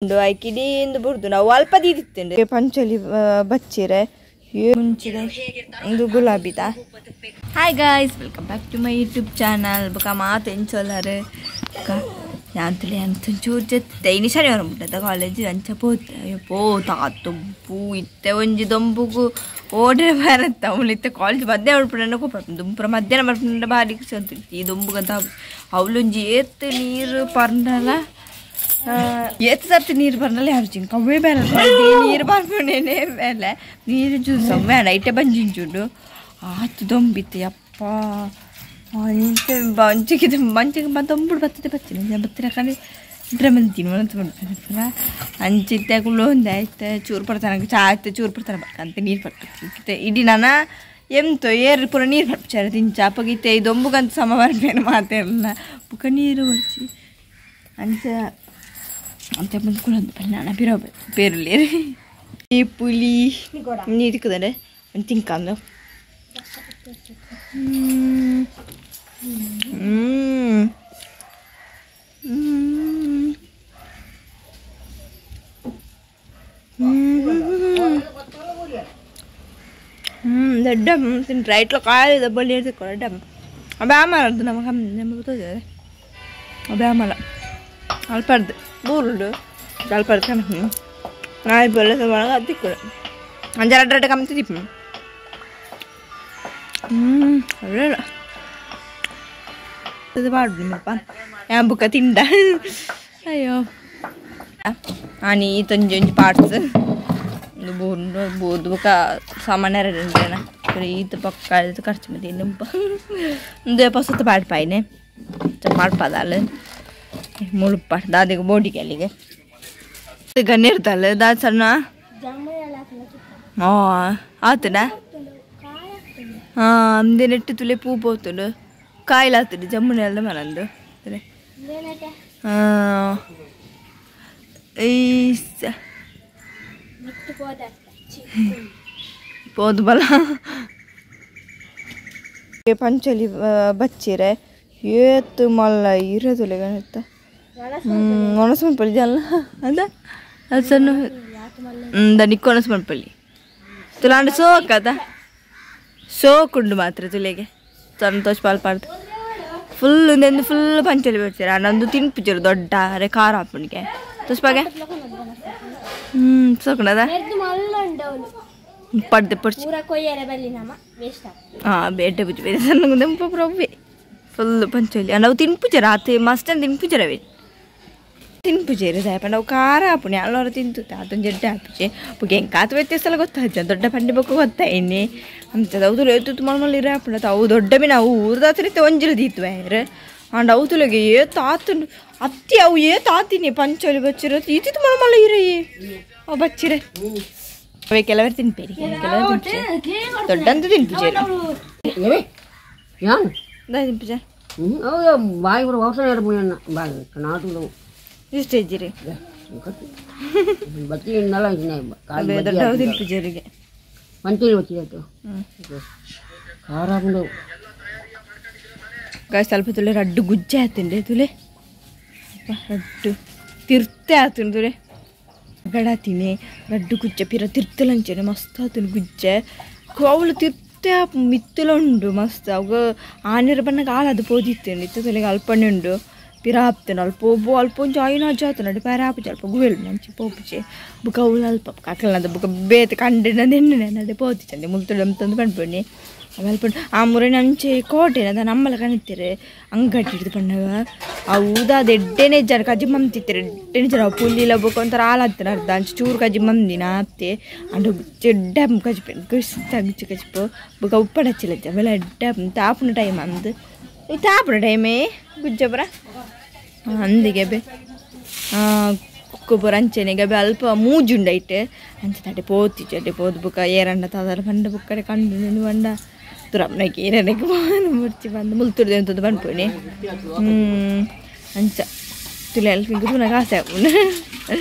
ಐಕಿಡೀಂದು ಬುಡ್ದು ನಾವು ಅಲ್ಪ ದೀದಿತ್ತುಂಡು ಪಂಚೊಲಿ ಬಚ್ಚಿರೆ ಮುಂಚಿದೆ ಒಂದು ಗುಲಾಬಿದ. Hi guys, welcome back to my YouTube channel. ಬೊಕ ಮಾತ ಎಂಚೊಲ್ಲಾರು ಯಾಂತಲೆ ಅಂತ ಚೂರು ಜೊತೆ ಇನಿ ಶನಿವಾರ ಮುಟ್ಟದ ಕಾಲೇಜ್ ಅಂಚ ಪೋತೆ. ಅಯ್ಯೋ ಪೋತ ಇತ್ತೆ ಒಂಜಿ ದೊಂಬುಗು ಓಡ್ರೆ ಬರತ್ತ ಅವಳು ಇತ್ತೆ ಕಾಲೇಜ್ ಮಧ್ಯಾಹ್ನ ಉಳ್ಪುಂಡ ಕೋಪ ದುಂಪುರ ಮಧ್ಯಾಹ್ನ ಬರ್ಪುಂಡ ಭಾರಿ ಖುಷಿ ಅಂತ ಈ ದೊಂಬುಗಂತ ಅವಳೊಂಜಿ ಏತ್ ನೀರು ಪರ್ಂಡಲ ಏತ್ ಸರ್ತಿ ನೀರು ಬರ್ನಲ್ಲ ಯಾರು ಚಿಂಕ ಅವೇ ಬೇರೆ ನೀರು ಬರ್ಪುಂಡೇನೆ ಮೇಲೆ ನೀರು ಜ್ಯೂಸ್ ಬೇಡ ಇಟ್ಟೆ ಬಂಜಿಂಚುಂಡು ಆತು ದೊಂಬಿತ್ತು ಯಪ್ಪ. ಅಂಚೆ ಮಂಚಿಗೆ ಮಂಚಿಗೆ ದೊಂಬುಡು ಬತ್ತದೆ ಬತ್ತಿನ ಬತ್ತಿನ ಕಡೆ ಇದ್ರೆ ಬಂತೀನಿ ಅಂತ ಮಾಡ್ತಾರೆ ಅಂಚಿತ್ತೆ ಕುಳ್ಳು ಒಂದೆ ಆಯ್ತು ಚೂರು ಪಡ್ತಾನೆ ಚಾ ಆಯ್ತು ಚೂರು ಪಡ್ತಾನೆ ಬಕ್ಕಂತ ನೀರು ಪಡ್ತಾರೆ ಇಡೀ ನಾನ ಎಂತೋ ಏರು ಪೂರ ನೀರು ಪಡ್ಚಾರ ತಿಂಚ ಅಪ್ಪಗಿತ್ತೆ ಈ ದೊಂಬುಗಂತ ಸಮ ಬರ್ಬೇನು ಮಾತೆಲ್ಲ ಬುಕ್ಕ ನೀರು ಬರ್ಚಿ ಅಂಚ ಅಂತ ಬಂದು ಕುಳಂದು ಬಲ್ಲ ನಾನು ಬಿರೋ ಬೇರುಲೇರಿ ಈ ಪುಲಿ ನೀರು ಕುದರೆ ಒಂದು ತಿಂಕಂದು ದೊಡ್ಡ ರೈಟ್ಲ ಕಾಯಿದ ಬಳಿ ದೊಡ್ಡ ಬ್ಯಾಮರದ್ದು ನಮಗೆ ನಮಗೆ ಗೊತ್ತದೆ ಬ್ಯಾಮಲ ಅಲ್ಪರ್ದು ಬೂರುಂಡು ಅಲ್ಪರ್ದು ಕಣ ನಾಯಿ ಬೊಳ್ಳೆ ಒಳಗೆ ಅದಿಕ್ಕುಡು ಅಂಜಾರ ಅಡ್ಡ ಕಮ್ಮಿ ತಿಪ್ಪ ಒಳ್ಳೆ ಪಾಡು ನಿಮ್ಮಪ್ಪ ಯಾ ಬುಕ್ಕ ತಿಂಡ. ಅಯ್ಯೋ ಆನಿ ತೊಂಜಿ ಒಂಜಿ ಪಾರ್ಟ್ಸ್ ಒಂದು ಬೂರ್ದು ಬೂರ್ದು ಬೊಕ್ಕ ಸಾಮಾನ್ಯ ಈತ ಪಕ್ಕ ಖರ್ಚು ಮತ್ತೆ ಇನ್ನೊಬ್ಬ ಒಂದು ಪೊಸತ್ತು ಪಾಡ್ಪಾಯಿನೆ ಪಾಡ್ಪಾದಾಲ ಮುಳುಪ ದಾದಿಗೆ ಬೋಡಿಗೆ ಅಲ್ಲಿಗೆ ಗನ್ನಿರ್ತಲ್ಲ ದಾದ ಸಣ್ಣ ಆತನ ಹಾಂ ಅಂದೆ ನೆಟ್ಟು ತುಲೆ ಪೂ ಪೋತುಂಡು ಕಾಯಿಲಾತುಂಡು ಜಮ್ಮುನೆಲ್ಲ ಮನಂದು ಹಾಂ ಪೋದು ಬಲ ಪಂಚೊಲಿ ಬಚ್ಚಿರೆ ಏತು ಮಲ್ಲ ಇರೋದುಲೆ ಗಣತ್ತ ಒಣಸು ಮನ್ಪಲ್ಲಿ ಜಲ್ಲ ಅದ ಅದು ಸಣ್ಣ ದನಿಕ್ ಒಣಸು ಮನ್ಪಲ್ಲಿ ತುಲಾಂಡ ಸೋಕದ ಸೋಕುಂಡು ಮಾತ್ರ ತುಲೆಗೆ ಸಂತೋಷ ಪಾಲ್ಪಾಡ್ದು ಫುಲ್ ಒಂದೊಂದು ಫುಲ್ ಪಂಚೊಲಿ ಬಚ್ಚಿರ ನಂದು ತಿನ್ಪುಜಿರು ದೊಡ್ಡ ಅರೆ ಖಾರ ಹಾಪುಣಿಗೆ ತೋಸ್ಪಾಗೆ ಸೋಕುಂಡದ ಪಡ್ದೆ ಪಡ್ಚಿ ಹಾಂ ಬೇಟೆ ಬುಜ್ಜಿ ಬೇರೆ ಸಣ್ಣ ಪ್ರೊವ್ವೆ ಫುಲ್ ಪಂಚೊಲಿ ನಾವು ತಿನ್ಪುಜರ ಆತು ಮಸ್ತ್ ತಿನ್ಪುಜರವೇ ತಿನ್ಪುಜೇರು ದಾಯಪ ನಾವು ಖಾರ ಹಾಪುಣಿ ಅಲ್ಲವರ ತಿಂತುತ್ತೆ ಅದೊಂದು ಜಡ್ಡೆ ಹಾಪುಜೆ ಬುಕ್ ಎಂಕಾತು ವ್ಯತ್ಯಾಸ ಎಲ್ಲ ಗೊತ್ತಾಯ್ತು ದೊಡ್ಡ ಪಂಡಿ ಬೊಕ್ಕ ಗೊತ್ತಾಯಿನಿ ಅಂತ ಅವು ಎತ್ತು ಮಲ್ ಇರ ಹಾಪುಣ ಅವು ದೊಡ್ಡ ಮೀನು ಅವು ಊರ್ದಾತ್ರ ಒಂಜಿಲು ದೀತು ಬೇರೆ ಅಂಡ್ ಅವು ತುಲೆಗೆ ಏ ತಾತು ಅತ್ತಿ ಅವು ಏ ತಾತೀನಿ ಪಂಚೊಲಿ ಬಚ್ಚಿರೋ ಈತಿತ್ತು ಮಲ್ ಇರೇ ಅವು ಬಚ್ಚಿರೆ ಅವೇ ಕೆಲವರು ತಿನ್ಪೇರಿ ಕೆಲವರು ತಿನ್ಪುಜೆ ದೊಡ್ಡಂತ ತಿನ್ಪುಜೆ ತಿನ್ಪುಜೆ ಬಾಯಿ ಬಾಯಿ ನಾಟು ಇಷ್ಟೇಜಿರಿ ಬತ್ತಿ ದೊಡ್ಡ ತಿನ್ಪುಜರಿಗೆ ಮಂಚೂರಿ ಬತ್ತಿ ಆಯ್ತು ಖಾರ ಹಾಕೊಂಡು ಸ್ವಲ್ಪ ತುಲೆ ರಡ್ಡು ಗುಜ್ಜೆ ಆತುಂಡೆ ತುಲೆ ರಡ್ಡು ತಿರ್ತೆ ಆತುಂಡು ತುಲೆ ಗಡಾತೀನಿ ರಡ್ಡು ಗುಜ್ಜೆ ಪಿರ ತಿರ್ತಲಂಚನೆ ಮಸ್ತ್ ಆತುಂಡು ಗುಜ್ಜೆ ಅವಳು ತಿರ್ತೆ ಮಿತ್ತಲ ಉಂಡು ಮಸ್ತ್ ಅವಾಗ ಆನಿರ ಬಣ್ಣಗೆ ಆಳದು ಪೋದಿತ್ತುಂಡು ಇತ್ತು ತುಲೆಗೆ ಅಲ್ಪಣ್ಣೆ ಉಂಡು ಪಿರ ಆಪ್ತೇನೆ ಅಲ್ಪ ಒಬ್ಬ ಅಲ್ಪ ಒಂಜಿ ಐನ ಅಜ್ಜ ಆತುಂಡು ಪ್ಯಾರ ಆಪುಜೆ ಅಲ್ಪ ಗುವೆಲ್ ನಂಚಿ ಪೋಪುಜೆ ಬುಕ್ಕ ಅವಳು ಅಲ್ಪ ಕಾಕಲ್ನದ ಬುಕ್ಕ ಬೇತೆ ಕಂಡಿನ ನೆನ್ನೆ ನಡೆ ಪೋತಿ ಚಂದೆ ಮುಲ್ತುಡು ಅಂತಂದು ಪಣ್ಪುಣಿ ಅಲ್ಪ ಆ ಮುರೆ ನಂಚೆ ಕೋಟೆನ ಅದ ನಮ್ಮಲ ಕಣಿತ್ತೀರಿ ಅಂಗಡಿ ಹಿಡಿದು ಪಣ್ಣವ ಹೌದಾ ಎಡ್ಡೆನೆ ಜನ ಕಜ್ಜಿ ಮಮ್ತಿತ್ತೀರಿ ಎಡ್ಡೆನೆ ಜನ ಪುಲ್ಲಿಲ ಬೊಕ್ಕ ಒಂಥರ ಹಾಲಾಗ್ತಾನೆ ಅರ್ಧ ಅಂಚೆ ಚೂರು ಕಜ್ಜಿ ಮಮ್ದಿನ ಆಪ್ತೆ ಅಂಡು ಎಡ್ಡೆ ಕಜ್ಜಿ ಗುಸ್ತ ಗುಚ್ಚು ಕಜ್ಜಿಪು ಬೊಕ್ಕ ಉಪ್ಪಡ ಹಚ್ಚಿಲ್ಲ ಆಮೇಲೆ ಎಡ್ಡೆ ತಾಪುನ ಟೈಮ್ ಅಂದು ಈ ತಾಪುನ ಟೈಮೇ ಗುಜ್ಜಬ್ರ ಅಂದಿಗೆ ಬೆ ಕುಕ್ಕುಪುರ ಅಂಚೆನೆ ಗಬೆ ಅಲ್ಪ ಮೂಜುಂಡೈಟ್ ಅಂಚೆ ತಡೆ ಪೋತಿ ಚಡ್ಡೆ ಪೋದು ಬುಕ್ಕ ಏರಂಡ ತಾದರ ಬಂಡ ಬುಕ್ಕಡೆ ಕಂಡು ಬಂಡ ತುರಮ್ಮನಕ್ಕೆ ಏರನಕ್ಕೆ ಮುರ್ಚಿ ಬಂದು ಮುಲ್ತುರ್ದೆ ಅಂತಂದು ಬಂದ್ಪುಣಿ ಅಂಚ ತುಲೆ ಅಲ್ಪ ತೂನಗ ಆಸೆ ಆಪುಂಡು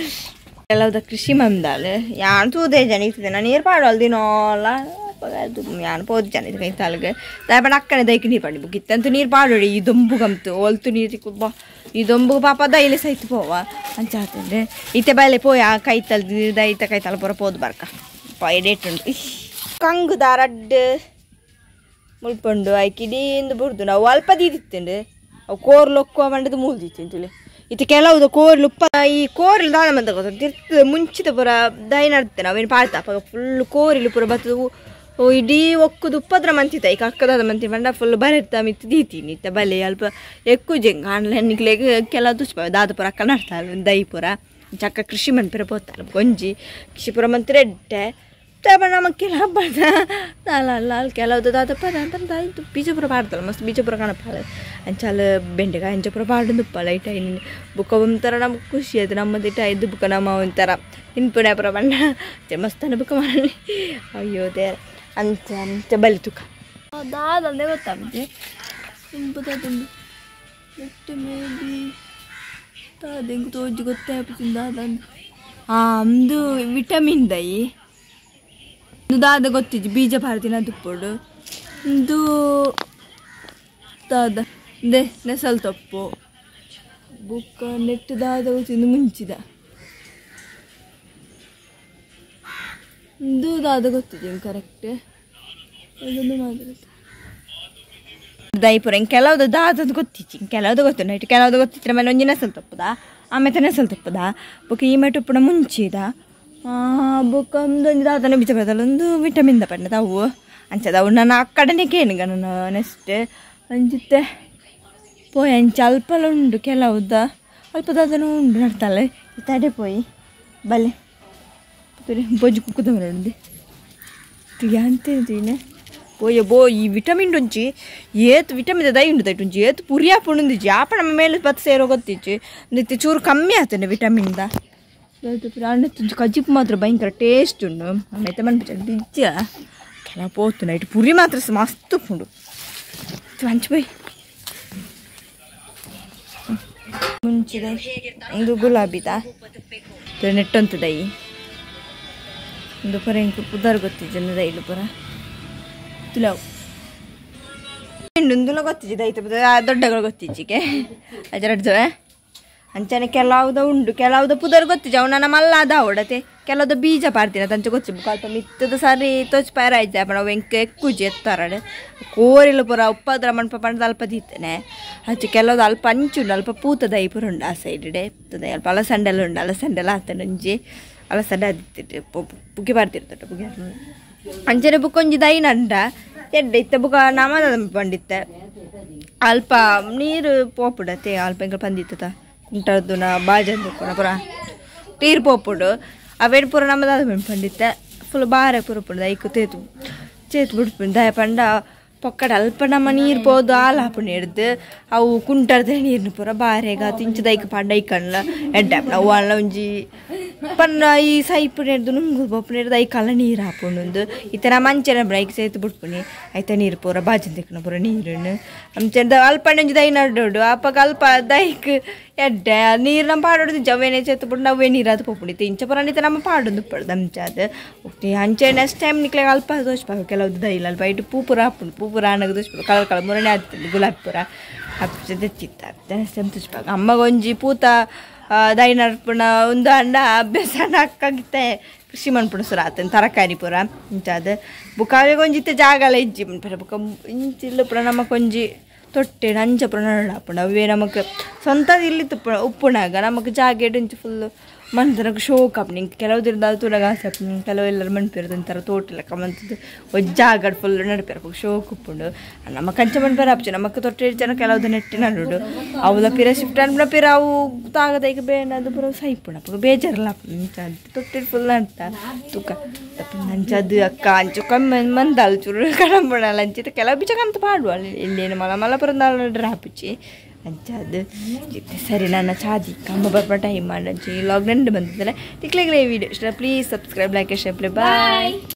ಕೆಲವುದ ಕೃಷಿ ಮಂದಾಲ್ ಯಾನ್ ತೂದೆ ಜನ ಇರ್ತದೆ ನಾನು ನೀರು ಪಾಡೋಲ್ ದಿನೋಲ ಯಾನ್ ಪೋದು ಜನ ಇದು ಕೈ ತಾಲ್ಗೆ ದಾಯಪಂಡ ಅಕ್ಕನೆ ದೈಕ್ ನೀರು ಪಾಡಿ ಬುಕ್ ಇತ್ತಂತೂ ನೀರು ಪಾಡೋಡಿ ಈ ದೊಂಬುಗಂತು ಒಲ್ತು ನೀರು ತಿಕ್ಕು ಬಾ ಇದೊಂಬು ಪಾಪ ದೈಲೆ ಸೈತ್ ಪೋವ ಅಂಚ ಆತಂದ್ರೆ ಇತ್ತೆ ಬಲೆ ಪೋಯ ಕೈತಲ್ ದೈತ ಕೈತಲ್ ಪೂರ ಪೋದು ಬರ್ಕ ಪೈಡೇಟುಂಡು ಕಂಗುದ ರಡ್ಡ್ ಮುಲ್ಪುಂಡು ಐಕ್ ಇಡೀಂದು ಬುಡ್ದು ನಾವು ಅಲ್ಪ ದೀದಿತ್ತುಂಡು ಅವು ಕೋರ್ಲು ಒಕ್ಕುವ ಮಂಡದ ಮೂಲ್ದಿತ್ತು ತುಲೆ ಇತ್ತೆ ಕೆಲವುದು ಕೋರ್ಲು ಉಪ್ಪ ಈ ಕೋರ್ಲು ದಾದ ಮಂತ ಗೊತ್ತ ತಿರ್ತು ಮುಂಚಿತ ಪೂರ ದೈ ನಡ್ತೆ ನಾವೇನು ಪಾಡ್ತಾ ಅಪ್ಪ ಫುಲ್ ಕೋರಿಲು ಪೂರ ಬತ್ತದು ಇಡೀ ಒಕ್ಕುದು ಉಪ್ಪದ್ರ ಮಂತಿತ್ತ ಈಗ ಅಕ್ಕದಾದ ಮಂತಿ ಮಂಡ ಫುಲ್ ಬರೆತ್ತ ಮಿತ್ತು ದೀತೀನಿ ಇತ್ತ ಬಲೆ ಅಲ್ಪ ఎక్కువ ಜಂಗ ಆನ್ಲೈನ್ ಕೆಲವು ದುಷ್ಪ ದಾದ ಪೂರ ಅಕ್ಕ ನಡ್ತಾಳು ದೈ ಪೂರ ಚಕ್ಕ ಕೃಷಿ ಮನ್ಪಿರ ಪೋತಾಳು ಗೊಂಜಿ ಕೃಷಿ ಪೂರ ಮಂತ್ರಿ ಎಡ್ಡೆ ನಮಕ್ಕೆಲ್ಲ ಹಬ್ಬದ ಅಲ್ಲ ಅಲ್ಲಿ ಕೆಲವ್ದು ದಾದಪ್ಪ ಅಂತ ಬೀಜ ಪೂರ ಪಾಡ್ತಲ್ಲ ಮಸ್ತ್ ಬೀಜ ಪೂರ ಕಾಣಪ್ಪಾಳ ಅಂಚಾಲ ಬೆಂಡೆಕಾಯಿ ಅಂಚ ಪೂರ ಪಾಡೊಂದುಪ್ಪ ಲೈಟ್ ಆಯಿ ಬುಕ್ಕ ಒಂಥರ ನಮ್ಗೆ ಖುಷಿ ಆಯ್ತು ನಮ್ಮದಿಟ್ಟ ಐದು ಬುಕ್ಕ ನಮ್ಮ ಒಂಥರ ತಿನ್ಪುಣೆ ಪೂರ ಬಣ್ಣ ಮಸ್ತಾನ ಬುಕ್ಕ ಮಾಡಿ ಅಯ್ಯೋ ದೇರ ಅಂಚ ಅಂಚ ಬಲಿ ತುಕ ದಾದಂದೆ ಗೊತ್ತಾಗುತ್ತೆ ನೆಟ್ಟು ಮೇ ಬಿ ದಾದೆಂಗ್ ತೋಜಿ ಗೊತ್ತಾಗ್ತದೆ ದಾದಂದು ಅಂದು ವಿಟಮಿನ್ ದೈ ದಾದ ಗೊತ್ತಿಜ್ಜಿ ಬೀಜ ಪಾಡ್ದಿನ ದುಪ್ಪೊಡು ಇಂದು ದಾದ ದೆ ನೆಸಲ್ ತಪ್ಪು ಬುಕ್ಕ ನೆಟ್ಟು ದಾದ ಗೊತ್ತಿಂದು ಮುಂಚಿದ ಇಂದು ದಾದ ಗೊತ್ತಿದೆ ಕರೆಕ್ಟ್ ಅದೊಂದು ಮಾತ್ರ ದೈಪುರ ಹಿಂಗೆ ಕೆಲವ್ದು ದಾದದ್ದು ಗೊತ್ತಿಚ್ಚಿ ಕೆಲವ್ದು ಗೊತ್ತು ನೈಟ್ ಕೆಲವ್ದು ಗೊತ್ತಿತ್ತು ಆಮೇಲೆ ಒಂಜಿ ನೆಸಲ್ ತಪ್ಪುದ ಆಮೇಲೆ ನೆಸಲ್ ತಪ್ಪುದ ಬೊಕ್ಕ ಈ ಮಟ್ಟ ಉಪ್ಪುನ ಮುಂಚಿದ ಬೊಕ್ಕ ಒಂದೊಂದು ದಾದನ ಬೀಜ ಬದಲ ಒಂದು ವಿಟಮಿನ್ the ಪಂಡದ ಅವು ಅಂಚದ ಅವು ನಾನು ಆ ಕಡೆನೇ ಕೇನುಗ ನಾನು ನೆಕ್ಸ್ಟ್ ಅಂಚಿತ್ತೆ ಪೋಯ್ ಅಂಚ ಅಲ್ಪಲ ಉಂಡು ಕೆಲವುದ ಅಲ್ಪ ದಾದನ ಉಂಡು ನಡ್ತಾಳೆ ತಡೆ ಪೋಯಿ ಬಲೆ ಬೊಜ್ಜು ಕುಕ್ಕುದ ಮರಡುಂದೆ ಅಂತೆ ಪೋಯ ಬೋ ಈ ವಿಟಮಿನ್ ಒಂಜಿ ಏತ್ ವಿಟಮಿನ್ ದೈ ಉಂಡು ದೈಟುಂಜಿ ಏತ್ ಪುರಿ ಆಪುಂಡು ಜಾಪ ನಮ್ಮ ಮೇಲೆ ಬತ್ತು ಸೇರೋ ಗೊತ್ತಿಚ್ಚಿ ನಿತ್ಯ ಚೂರು ಕಮ್ಮಿ ಆಗ್ತದೆ ವಿಟಮಿನ್ the ಅಣ್ಣ ಕಜಿಪ್ ಮಾತ್ರ ಭಯಂಕರ ಟೇಸ್ಟ್ ಉಂಡು ಅಣ್ಣೈತೆ ಮನ್ಪಿಚ ಬಿಜ್ಜ ಕೆಲವು ಪೋತು ನೈಟ್ ಪುರಿ ಮಾತ್ರ ಮಸ್ತ್ ಉಂಡು ಹಂಚು ಬೈ ಮುಂಚಿದ ಒಂದು ಗುಲಾಬಿದ ನೆಟ್ಟಂತ ದೈ ಒಂದು ಪರ ಇಂಕು ಪುದರ್ ಗೊತ್ತಿಜ್ಜನ ದೈಲು ಪುರ ತುಲಾವ್ ಇನ್ನೊಂದುಲ ಗೊತ್ತಿಜ್ಜಿ ದೈತ ದೊಡ್ಡಗಳು ಗೊತ್ತಿಜ್ಜಿಗೆ ಅಜರಡ್ಜವೆ ಅಂಚನೆ ಕೆಲವುದ ಉಂಡು ಕೆಲವುದ ಪುದರ್ ಗೊತ್ತಿಜ್ಜಿ ಅವು ನನ್ನ ಮಲ್ಲ ಅದ ಹೊಡತೆ ಕೆಲವುದ ಬೀಜ ಪಾಡ್ದಿನ ತಂಚೆ ಗೊತ್ತಿ ಅಲ್ಪ ಮಿತ್ತದ ಸರಿ ತೋಚ್ ಪೈರ ಆಯ್ತು ಅಪ್ಪ ನಾವು ಎಂಕ ಎಕ್ಕುಜಿ ಎತ್ತಾರಡೆ ಕೋರಿಲು ಪೂರ ಉಪ್ಪದ್ರ ಮಣ್ಪ ಪಂಡದ ಅಲ್ಪ ದೀತನೆ ಅಚ್ಚು ಕೆಲವ್ದು ಅಲ್ಪ ಅಂಚುಂಡು ಅಲ್ಪ ಪೂತದ I ಪೂರ ಉಂಡು ಆ ಸೈಡ್ ಅಲ್ಪ ಅಲಸಂಡೆಲ್ಲ ಉಂಡು ಅಲಸಂಡೆಲ್ಲ ಆತನ ಒಂಜಿ ಅಲಸಂಡೆ ಅದಿತ್ತಿಟ್ಟು ಪುಗೆ ಪಾಡ್ತಿರ್ತಟ ಪುಗೆ ಅಂಚನೆ ಬುಕ್ಕೊಂಜಿ ದೈನಂಡ ಎಡ್ಡೆ ಇತ್ತ ಬುಕ್ಕ ನಮದ ಪಂಡಿತ್ತೆ ಅಲ್ಪ ನೀರು ಪೋಪುಡತೆ ಅಲ್ಪ ಎಂಕ ಪಂದಿತ್ತದ ಕುಂಟರ್ದುನ ಬಾಜಂದು ಪೂರ ನೀರು ಪೋಪುಡು ಅವೇನು ಪೂರ ನಮ್ಮದಾದ ಪಂಡಿತ್ತೆ ಫುಲ್ ಬಾರೆ ಪೂರ ಪುಂಡು ಐಕು ತೇತು ಚೇತು ಬಿಡ್ಪುಂಡು ದಯ ಪಂಡ ಪೊಕ್ಕಡ ಅಲ್ಪ ನಮ್ಮ ನೀರು ಪೋದು ಹಾಲು ಹಾಪುಂಡು ಹಿಡ್ದು ಅವು ಕುಂಟರ್ದೆ ನೀರ್ನ ಪೂರ ಬಾರೆಗ ತಿಂಚದ ಐಕ ಪಂಡ ಐಕಣ್ಲ ಎಡ್ಡೆ ಅವು ಅಲ್ಲ ಒಂಜಿ ಪನ್ನ ಈ ಸೈಪು ಹಿಡ್ದು ನುಂಗು ಬೊಪ್ಪು ಹಿಡ್ದು ಐಕಲ್ಲ ನೀರು ಹಾಪುಂಡು ಈ ಥರ ಮಂಚನ ಐಕ್ ಸೇತು ಬಿಡ್ಪುಣಿ ಐತ ನೀರು ಪೂರ ಬಾಜನ್ ತಿಕ್ಕಣ ಪೂರ ನೀರನ್ನು ಅಂಚೆದ ಅಲ್ಪ ಒಂಜಿ ದೈ ನಡೋಡು ಅಪ್ಪಗ ಅಲ್ಪ ದೈಕ್ ಎಡ್ಡೆ ನೀರು ನಮ್ಮ ಪಾಡೋದು ಜವೇನೆ చేತು ಬಿಟ್ಟು ನಾವೇ ನೀರು ಅದು ಪೊಪ್ಪುಣಿ ಇಂಚ ಪುರ ನೀತ ನಮ್ಮ ಪಾಡೊಂದು ಉಪ್ಪಡ್ದು ಅಂಚ ಅದು ಅಂಚೆ ನೆಕ್ಸ್ಟ್ ಟೈಮ್ ನಿಕ್ಲೆ ಅಲ್ಪ ದೋಷ ಕೆಲವ್ದು ದೈಲ ಅಲ್ಪ ಇಟ್ಟು ಪೂ ಪೂರ ಹಾಪುಂಡು ಪೂ ಪೂರ ಆನಗ ದೋಷ ಕಲರ್ ಕಲರ್ ಮುರಣೆ ಆಗ್ತದೆ ಗುಲಾಬಿ ಪೂರ ಅಪ್ಪ ತೆಚ್ಚಿತ್ತ ನೆಕ್ಸ್ಟ್ ಟೈಮ್ ತುಚ್ಪಾಗ ಅಮ್ಮಗೊಂಜಿ ಪೂತ ದೈ ನಡ್ಪುಣ ಒಂದು ಅಂಡ ಅಭ್ಯಾಸ ಅಕ್ಕಾಗಿತ್ತೆ ಕೃಷಿ ಮನ್ಪುಣ ಸುರ ಆತನ ತರಕಾರಿ ಪೂರ ಇಂಚಾದ ಬುಕ್ಕಾವೆ ಒಂಜಿತ್ತೆ ಜಾಗಲ ಇಜ್ಜಿ ಮನ್ಪುರ ಬುಕ್ಕ ಇಂಚಿಲ್ಲ ಪೂರ ನಮಕೊಂಜಿ ತೊಟ್ಟೆ ಅಂಚ ಪೂರ ನಡಾಪುಂಡು ಅವೇ ನಮಕ್ ಸ್ವಂತದ ಇಲ್ಲಿ ತುಪ್ಪ ಉಪ್ಪುಣಾಗ ನಮಕ್ ಜಾಗೆಡ್ ಇಂಚು ಫುಲ್ ಮಂತನకు ಶೋಕ್ ಆಪುಂಡು ಇಂಕ್ ಕೆಲವು ದಿನದ ತೂನಗ ಆಸೆ ಆಪುಂಡು ಕೆಲವು ಎಲ್ಲರ ಮನ್ಪೆರ್ ಒಂಥರ ತೋಟ ಲೆಕ್ಕ ಮಂತದ್ದು ಒಂಜಿ ಜಾಗಡ್ ಫುಲ್ ನಡ್ಪೆರ್ ಶೋಕ್ ಉಪ್ಪುಂಡು ನಮಕ್ ಅಂಚ ಮನ್ಪೆರ್ ಆಪುಜಿ ನಮಕ್ ತೊಟ್ಟೆ ಜನ ಕೆಲವ್ದು ನೆಟ್ಟಿ ನಡುಡು ಅವುಲ ಪಿರ ಶಿಫ್ಟ್ ಅನ್ಪುನ ಪಿರ ಅವು ತಾಗದ ಈಗ ಬೇನದು ಪೂರ ಸೈಪುಂಡು ಅಪ್ಪಗ ಬೇಜಾರಲ್ಲ ಅಂಚ ತೊಟ್ಟೆ ಫುಲ್ ಅಂತ ತೂಕ ಅಂಚದು ಅಕ್ಕ ಅಂಚು ಕಮ್ಮಿ ಮಂದಾಲ್ ಚೂರು ಕಡಂಬಣಲ್ಲ ಅಂಚಿತ ಕೆಲವು ಬೀಜ ಅಂತ ಪಾಡುವ ಇಲ್ಲೇನು ಮಲ ಮಲ ಪುರ ಆಪುಜಿ ಅಂಚದು ಸರಿ ನನ್ನ ಚಾದಿ ಕಮ್ಮ ಬರ್ಪ ಟೈಮ್ ಮಾಡಿ ಅಂಚೆ ಈ ಲಾಗ್ ನೆಂಡು ಬಂದಿದ್ದಲ್ಲ ತಿಕ್ಲೆಗ್ಲೇ ವಿಡಿಯೋ ಇಷ್ಟ please subscribe like share bye.